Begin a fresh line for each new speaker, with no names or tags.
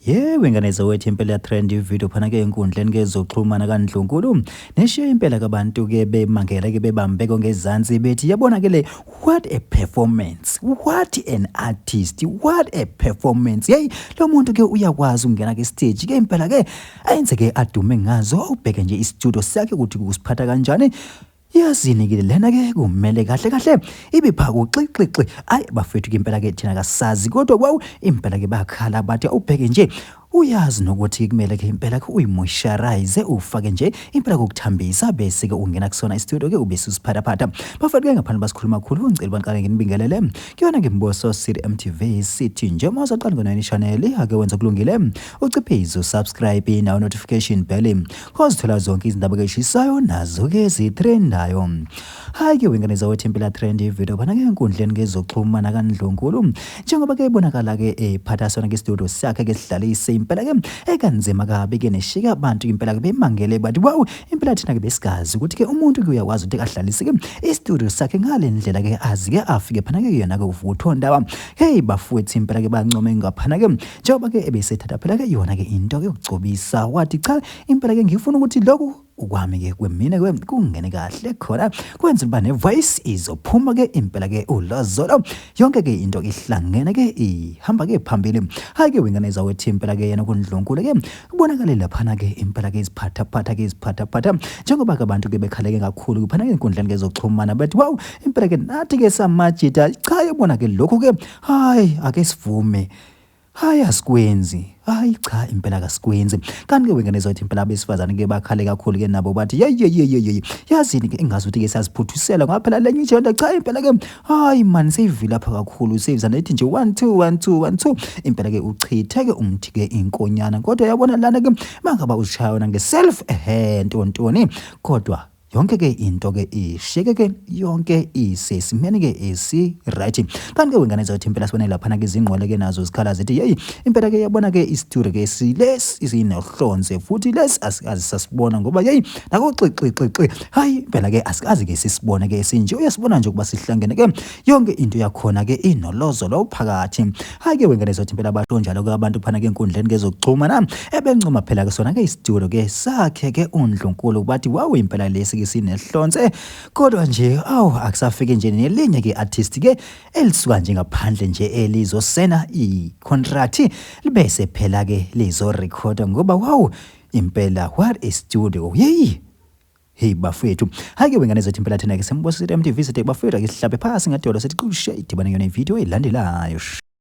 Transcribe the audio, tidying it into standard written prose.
Yewe ngane zawethu, impela ya-trend ividiyo phana ke enkundleni ke zokuxhumana kaNdlunkulu, neshiye impela kabantu ke bemangele ke bebambe ngezansi bethi yabona ke le, what a performance, what an artist, what a performance. Hey, lo muntu ke uyakwazi ukungena ke stage ke impela ke ayenze ke adume ngazo. Ubheke nje i-studio sakhe ukuthi kusiphatha kanjani. Yazini ke lena ke kumele kahle kahle ibe pha kuxixixi. Ayi bafethu ke impela ke thina kasazi, kodwa kwawu impela ke bakhala bathi awubheke nje, uyazi nokuthi kumele ke impela ke uyi-moisturize, ufake nje impela kokuthambisa, bese ke ungena kusona i-studio ke ube susiphathaphatha. Bafethu ke, ngaphandle basikhuluma kakhulu, ngicela baniqale nginibingelele kuyona ke Mboso City MTV. Sithi nje uma usaqala ngona channel, ake wenza kulungile, uciphize u-subscribe nawo notification bell, kozithola zonke izindaba ke eshisayo nazo ke zi-trendayo. Hayi ke wengane zawethu, impela trend ividiyo phana ke enkundleni ke zokuxhumana kaNdlunkulu, njengoba ke ibonakala ke ephatha sona ke studio sakhe ke sidlalise impela ke ekanzima kabi ke, neshika abantu impela ke bemangele bathi wow, impela thina ke besigazi ukuthi ke umuntu ke uyakwazi ukuthi ahlalise ke i-studio sakhe ngale ndlela ke, azi ke afike phana ke yona ke uvutho ndaba. Hey bafowethu, impela ke bancome ngaphana ke njengoba ke ebesethatha phela ke yona ke into yokugcobisa, wathi cha, impela ke ngifuna ukuthi lokhu ukwami ke kwemina ke kungene kahle khona, kwenza ukuba ne-voice izophuma ke impela ke ulozolo, yonke ke into ihlangene ke ihamba ke phambili. Hayi ke wengane zawethu, impela ke yena kuNdlunkulu ke kubonakale laphana ke impela ke iziphathaphatha ke iziphathaphatha, njengoba ke abantu ke bekhaleke kakhulu phana ke enkundleni ke zokuxhumana bathi wow, impela ke nathi ke samajita, cha, yabona ke lokhu ke, hayi ake sivume, hayi asikwenzi, hayi cha, impela kasikwenzi. Kanti ke wengane zothi impela abesifazane ke bakhale kakhulu ke nabo bathi ye ye ye ye ye, yazini ke engazuthi ke siyaziphuthisela ngoba phela lenye ijenda, cha, impela ke hayi man, seyivilapha kakhulu, seyizana ithi nje 1 2 1 2 1 2, impela ke uchithe ke umthi ke inkonyana. Kodwa yabona lana ke mangaba uzishaya wona nge-self ehe ntontoni, kodwa yonke ke into ke ishiyeke ke yonke isesimeni ke esi-right. Kanti ke wengane zothi impela sibone laphana ke izingqwele ke nazo zikhala zithi yeyi, impela ke yabona ke isitudio ke silesi isinohlonze futhi lesi asikazi sasibona, ngoba yeyi nakuxixixixi, hayi impela ke asikazi ke sisibone ke esinje. Uyasibona nje ukuba sihlangene ke yonke into yakhona ke inolozolo phakathi. Hayi ke wengane zothi impela basho njalo ke abantu phana ke enkundleni ke zokuxhumana, ebencoma phela ke sona ke isitudio ke sakhe ke uNdlunkulu, bathi wawu, impela lesi ke sinehlonze. Kodwa nje awu, akusafike nje nelinye ke artist ke elisuka nje ngaphandle nje elizosena i-contract, libese phela ke lizorekhoda, ngoba wow, impela what a studio, yeyi. Hey bafethu, hayi ke wengane zethu, impela thina ke Semboso City MTV sithi bafethu ake sihlabe phasi ngadolo, sithi qushe, idibane yona ividiyo elandelayo.